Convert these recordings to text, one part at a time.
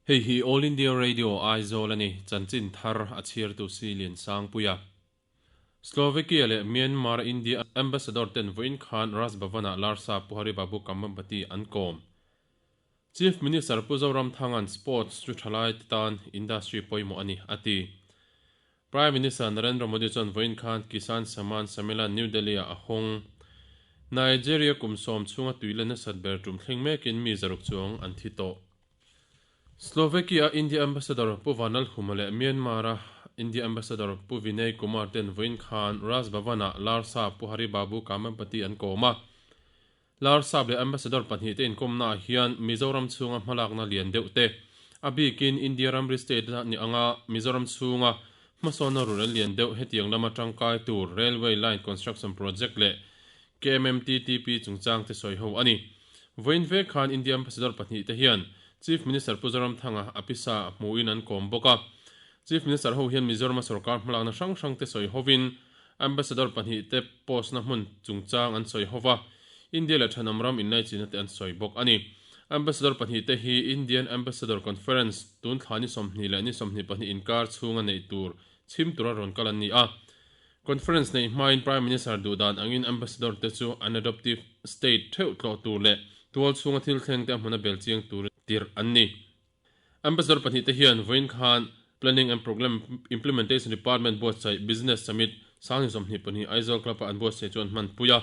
Hei hi All India Radio Aizawl a ni, chanchin thar a chhiartu si Liansangpuia. Slovakia leh Myanmar a India Ambassador ten vawiin khan Raj Bhavan-ah Larsa Pu Hari Babu Kambhampati an kawm. Chief Minister Pu Zoramthanga'n Sports chu thalai te tan industry pawimawh a ni, a ti. Prime Minister Narendra Modi chuan vawiin khan Kisan Samman Sammelan New Delhi-ah a hawng. Nigeria kum sawm chhunga tui la nasat ber tum thleng mekin mi zaruk chuang an thi tawh. Slovakia-a India Ambassador Pu Vanlal Huma leh Myanmar-a India Ambassador Pu Vinay Kumar ten vawiin khan Raj Bhavan-ah Larsa Pu Hari Babu Kamampati an kawm a. Larsap leh Ambassador pahnihte inkawmnaah hian Mizoram chhunga hmalakna lian deuh te, a bikin India ramri state a nih anga Mizoram chhunga hmasawnna rurel lian deuh hetiang lama tangkai tur Railway Line Construction Project leh KMMTTP chungchang te sawi ho a ni. Vawiin vek khan India Ambassador pahnihte hian Chief Minister Pu Zoramthanga a pisa hmuhin an kawm bawk a. Chief Minister ho hian Mizorama sorkar hmalakna hrang hrangte sawi hovin Ambassador pahnihte post na hmun chungchang an sawi hova, India leh thenawm ram inlaichinna te an sawi bawk a ni. Ambassador pahnihte hi Indian Ambassador Conference tun thla ni 20 leh ni 22 inkar chhunga neih tur chhim tura rawn kal an ni a. Conference neih hmain Prime Minister duhdan angin Ambassador te chu an adoptive state theuh tlawh tur leh tual chhunga thil thleng te a hmuna bel chiang tur tirh an ni. Ambassador pahnihte hian vawiin khan Planning and Programme Implementation Department buatsaih Business Summit Sangni 22 Aizawl Club-a an buatsaih chu an hmanpui a.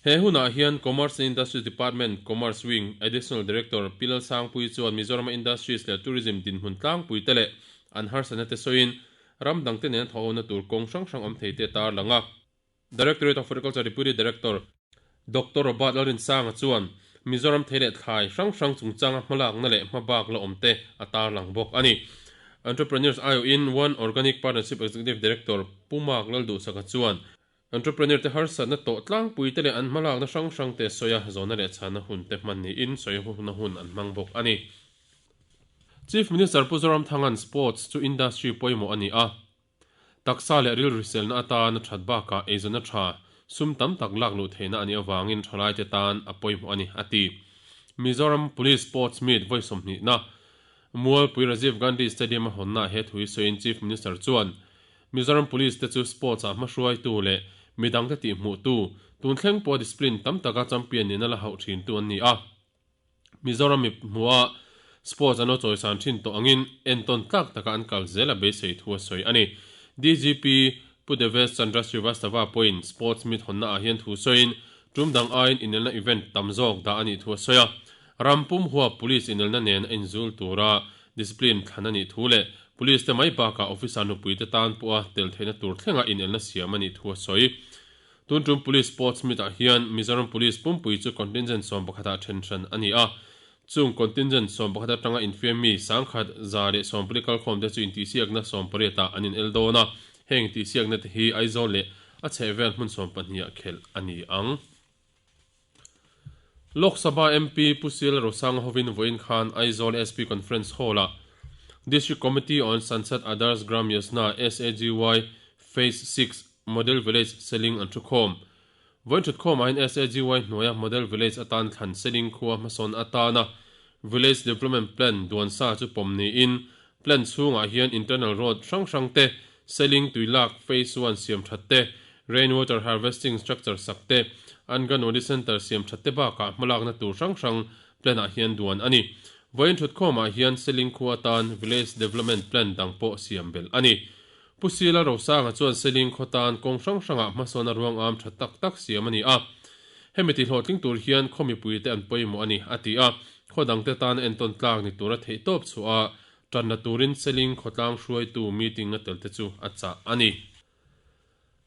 He hunah hian Commerce and Industries Department Commerce Wing Additional Director Pi Lalsangpuii chuan Mizorama Industries leh Tourism dinhmun tlangpuite leh an harsatna te sawiin ram dangte nena thawhhona tur kawng hrang hrang awm thei te a tarlang a. Directorate of Horticulture Deputy Director Doctor Robert Lalrinsanga chuan Mizoram thei leh thlai hrang hrang chungchanga hmalakna leh hmabak la awmte a tarlang bawk a ni. Entrepreneurs aiawhin One Organic Partnership Executive Director Pu Mark Lalduhsaka chuan Entrepreneur te harsatna tawh tlangpuite leh an hmalakna hrang hrangte sawi a, zawhna leh chhanna hunte hman niin sawihona hun an hmang bawk a ni. Chief Minister Pu Zoramthanga'n Sports chu industry pawimawh a ni a, Taksa leh rilriselna atan a that bakah eizawnna tha, sum tam tak lak luh theihna a nih avangin thalaite tan a pawimawh a ni, a ti. Mizoram Police Sports Meet vawi sawmhnihna, Mualpui Rajiv Gandhi Stadium a hawnnaah he thu hi sawiin Chief Minister chuan, Mizoram Police te chu sports-ah hmahruaitu leh midangte tihhmuhtu, tun thleng pawha discipline tam taka champion nihna la hauh thintu an ni a. Mizoram mi hmuha sports an lo chawisan thin tawh angin entawn tlak taka an kal zel a beisei thu a sawi a ni. DGP Pu Devesh Chandra Srivastava pawhin sports meet hawnna ah hian thu sawiin tum dang aiin inelna event tam zawk dah a nih thu a sawi a. Ram pum huap police inelna nen a inzul tura discipline thlan a nih thu leh police te mai bakah officer nupui te tan pawha tel theihna tur thlenga inelna siam a nih thu a sawi. Tun tum Police Sports Meet ah hian Mizoram Police pumpui chu contingent 11 ah then hran a ni a. Chung contingent 11 atanga infiam mi sangkhat 140 kalkhawm te chu intihsiakna 18 ah an inel dawn a. Heng intihsiakna te hi Aizawl leh a chhehvel hmun 12 ah khelh a ni ang. Lok Sabha MP Pu Sil Rosanga hovin vawiin khan Aizawl SP Conference Hall-ah District Committee on Sansad Adarsh Gram Yojana, SAGY, Phase 6, Model Village Seling an thukhawm. Vawiin thutkhawmah hian SAGY hnuaia Model Village atan thlan Seling khua hmasawn atana Village Development Plan duan sa chu pawm niin Plan chhungah hian internal road hrang hrang te, Seling tuilak Phase One siam that te, Rain Water Harvesting Structure sak te, Anganwadi Centre siam that te bakah hmalakna tur hrang hrang Plan-ah hian duan a ni. Vawiin thutkhawmah hian Seling khua atan Village Development Plan dang pawh siam belh a ni. Pu Sila Rosanga chuan Seling khaw tan kawng hrang hrangah hmasawn a ruang am tha tak tak siam a ni a. Hemi ti hlawhtling tur hian khaw mipuite an pawimawh a ni, a ti a. Khaw dangte tana entawn tlak ni tura theihtawp chhuah a, tanna turin Seling khawtlang hruaitu meeting a telte chu a chah a ni.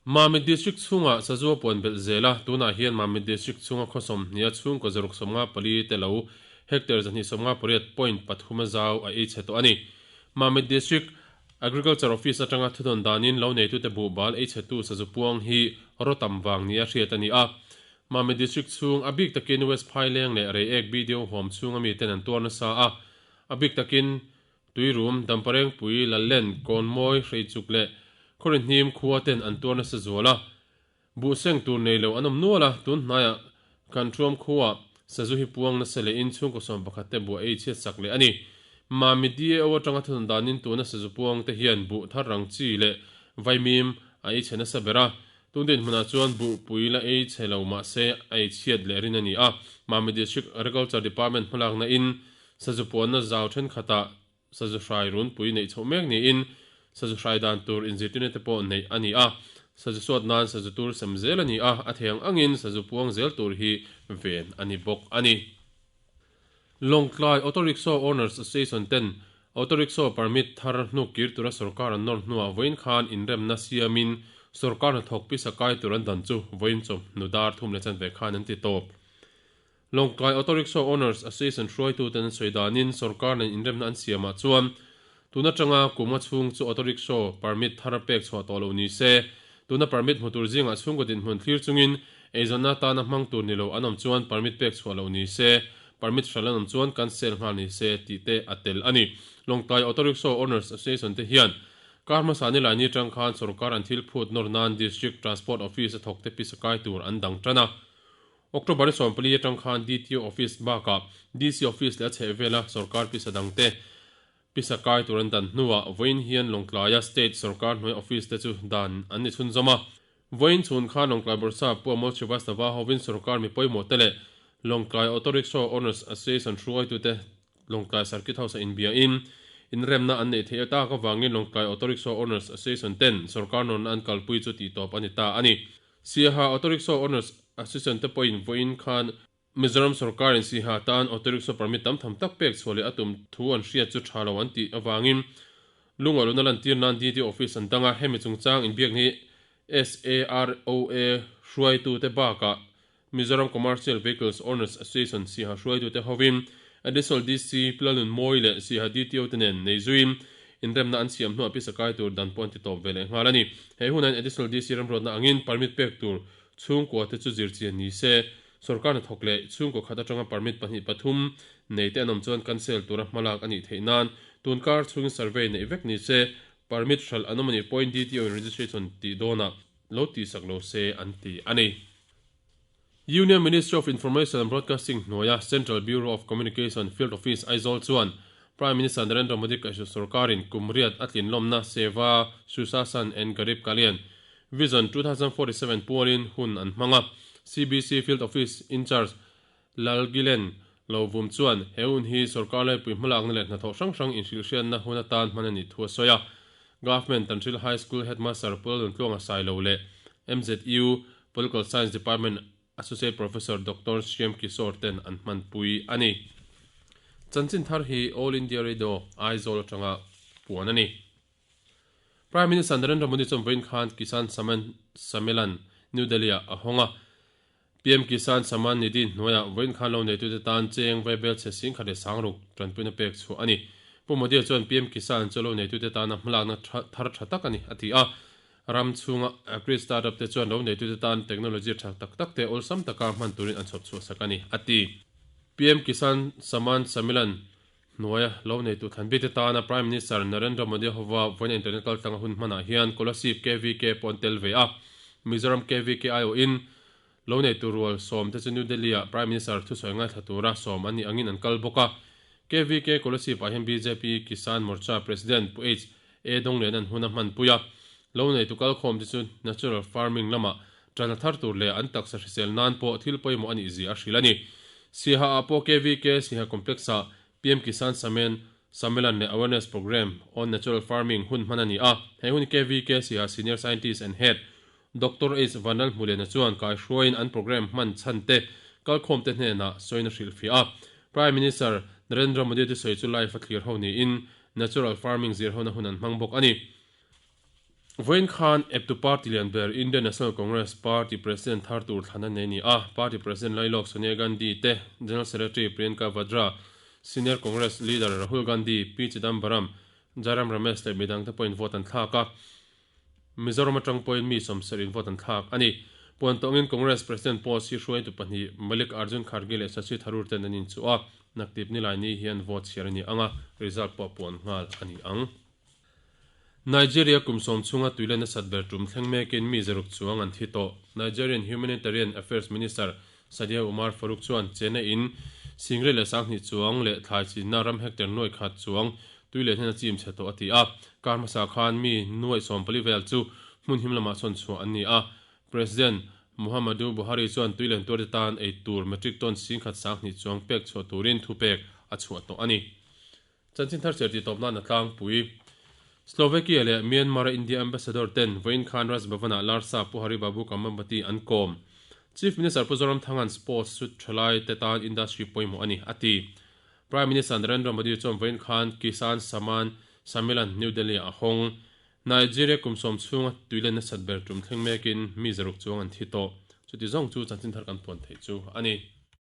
Mamit District chhungah Sazua puan belh zel a, tunah hian Mamit District chhunga khaw 20 a chhungkaw 654 te lo hectare 258.3 a zau a ei chhe tawh a ni. Mamit District Agriculture Office atanga thudawn danin lo neitute buhbal ei chhetu sazu puang hi rawtam vang nia hriat a ni a. Mamit District chhung a bik takin West Phaileng leh Reiek BDO huam chhunga miten an tuar nasa a. A bik takin Tuirum, Damparengpui, Lallen, Kawnmawi, Hreichuk leh Khawrihnim khua ten an tuar nasa zual a. Buh seng tur nei lo an awm nual a, tun hnaiah kan thuam khuaah sazu hi puang nasa leh in chhungkaw 11 te buh ei chhiat sak leh a ni. Mami DAO atanga thunun danin tuna sazu puang te hian buh thar rang chi leh vaimim a ei chhe nasa ber a. Tun dinhmunah chuan buh pui la ei chhe lo mah se a ei chhiat leh rin a ni a. Mami District Agriculture Department hmalakna in sazu puanna zau thenkhatah sazu hrai runpui neih chhoh mek niin sazu hrai dan tur inzirtirna te pawh neih a ni a. Sazu suat nan sazu tur sem zel a ni a, a thei ang angin sazu puang zel tur hi ven a ni bawk a ni. Lawngtlai Auto Rickshaw Owners Association ten Auto Rickshaw permit thar hnuk kir tura sorkar an nawr hnuah vawiin khan inremna siamin sorkar hnathawk pisa kai tur an dan chu vawiin chawhnu dar 3:15 khan an ti tawp. Lawngtlai Auto Rickshaw Owners Association hruaituten an sawi danin sorkar nen inremna an siamah chuan tun atanga kum a chhung chu Auto Rickshaw permit thar pek chhuah tawh loh ni se, tuna permit hmu tur zingah chhungkaw dinhmun thlir chungin eizawnna atana hmang tur ni lo an awm chuan permit pek chhuah loh ni se, permit hral an awm chuan cancel nghal ni se tih te a tel a ni. Lawngtlai Auto Rickshaw Owners Association te hian kar hmasa nilai ni atang khan sorkar an thil phut nawr nan District Transport Office a thawkte pisa kai tur an dang tan a. October 14 atang khan DTO Office bakah DC Office leh a chhehvela sorkar pisa dangte pisa kai tur an dan hnuah vawiin hian Lawngtlaia State sorkar hnuai office te chu dan an ni chhunzawm a. Vawiin chhun khan Lawngtlai Bawrhsap Pu Amol Srivastava hovin sorkar mi pawimawh te leh Lawngtlai Auto Rickshaw Owners Association hruaitute Lawngtlai Circuit House-a inbiain inremna an neih theih tak avangin Lawngtlai Auto Rickshaw Owners Association ten sorkar nawrna an kalpui chu tihtawp a ni ta a ni. Siaha Auto Rickshaw Owners Association te pawhin vawiin khan Mizoram sorkarin Siaha tan Auto Rickshaw permit tam tham tak pek chhuah leh a tum thu an hriat chu tha lo an tih avangin lungahluna lantir nan DD Office an dang a, hemi chungchang inbiakna hi SAROA hruaitute bakah Mizoram Commercial Vehicles Owners Association Siaha hruaitute hovin Additional DC Pilalun Mawi leh Siaha DTO te nen nei zuiin inremna an siam hnuah pisa kai tur dan pawh an ti tawp ve leh nghal a ni. He hunain Additional DC ramruatna angin permit pek tur chhungkua te chu zirchian ni se, sorkar hnathawk leh chhungkaw khat atanga permit pahnih pathum nei te an awm chuan cancel tura hmalak a nih theih nan tunkar chhungin survey neih vek ni se, permit hralh an awm a nih pawhin DTO in registration tih dawnah lo tihsak lo se an ti a ni. Union Ministry of Information and Broadcasting hnuaia Central Bureau of Communication Field Office Aizawl chuan Prime Minister Narendra Modi kaihhruai sorkarin kum riat a tlinlawmna Seva Sushasan and Garib Kalyan Vision 2047 pualin hun an hmang a. CBC Field Office In-charge Lalgilen Lovum chuan he hun hi sorkar laipui hmalakna leh hnathawh hrang hrang inhrilhhriatna hun atan hman a nih thu a sawi a. Government Tanhril High School Headmaster Pu Lalnuntluanga Sailo leh MZU Political Science Department Associate Professor Doctor Shyam Kishore ten an hmanpui a ni. Chanchin thar hi All India Radio, Aizawl atanga puan a ni. Prime Minister Narendra Modi chuan vawiin khan Kisan Samman Sammelan, New Delhi-ah a hawng a. PM Kisan Samman Nidhi hnuaiah vawiin khan lo neitute tan cheng vaibel chhe 10,600 tanpuina pek chhuah a ni. Pu Modi-a chuan PM Kisan chu lo neitute tana hmalakna thar tha tak a ni, a ti a. Ram chhunga Agri Startup te chuan lo neitute tan technology tha tak tak te awlsam taka hman turin an chhawp chhuah sak a ni, a ti. PM Kisan Samman Sammilan hnuaia lo neitu thlanbikte tana Prime Minister Narendra Modi hova vawiin internet kaltlanga hun hmanah hian Kolasib KVK pawh an tel ve a. Mizoram KVK aiawhin lo neitu rual sawmte chu New Delhi-ah Prime Minister thusawi ngaithla tura sawm an nih angin an kal bawk a. KVK Kolasib-ah hian bjp Kisan Morcha President Pu H. A. Donglian an hun a hmanpui a. Lo neitu kalkhawmte chu natural farming lamah ṭan a thar tur leh an taksa hrisel nan pawh thil pawimawh a nih zia a hrilh a ni. Siaha-ah pawh KVK Siaha Complex-ah PM Kisan Samen Sammelan leh Awareness Programme on Natural Farming hun hman a ni a. He hun KVK Siaha Senior Scientist and Head Doctor H. Vanlalhmuliana chuan kaihruaiin an programme hman chhan te kalkhawmte hnenah sawiin a hrilhfiah a. Prime Minister Narendra Modi thusawi chu live a thlir ho niin Natural Farming zir hona hun an hmang bawk a ni. Vawiin khan eptu party lian ber Indian National Congress party president thar tur thlan a nei ni a, party president Lailawk Sonia Gandhi te, General Secretary Priyanka Vadra, Senior Congress leader Rahul Gandhi, P Chidambaram, Jairam Ramesh leh midangte pawhin vote an thlak a. Mizoram atang pawhin mi sawmsarih in vote an thlak a ni. Puan tawngin Congress President post hi hruaitu pahnih Malik Arjun Kharge leh Shashi Tharoor ten an inchuh a, naktip nilai ni hian vote chhiar a ni ang a, result pawh puan nghal a ni ang. Nigeria kum sawm chhunga tuile nasat ber tum thleng mekin mi zaruk chuang an thi tawh. Nigerian Humanitarian Affairs Minister Sadiya Umar Farouq chuan Chennai in Singriat leh 2000 chuang leh thlai chinna ram hectare nuai khat chuang tui leh hnen a chim chhe tawh a ti a. Kar hmasa khan mi nuai 14 vel chu hmun him lamah sawn chhuah an ni a. President Muhammadu Buhari chuan tui len tuarte tan ei tur metric ton 10,000 20 chuang pek chhuah turin thupek a chhuah tawh a ni. Chanchin thar chhiar tih tawp nan a tlangpui. Slovakia leh Myanmar-a India Ambassador ten vawiin khan Raj Bhavan-ah Larsa Pu Hari Babu Kambhampati an kawm. Chief Minister Pu Zoramthanga'n sports chu thalai te tan industry pawimawh a ni, a ti. Prime Minister Narendra Modi chuan vawiin khan Kisan Samman Sammilan New Delhi-ah a hawng. Nigeria kum sawm chhunga tuilen nasat ber tum thleng mekin mi 600 chuang an thi tawh. Chuti zawng chu chanchin thar kan puan theih chu a ni.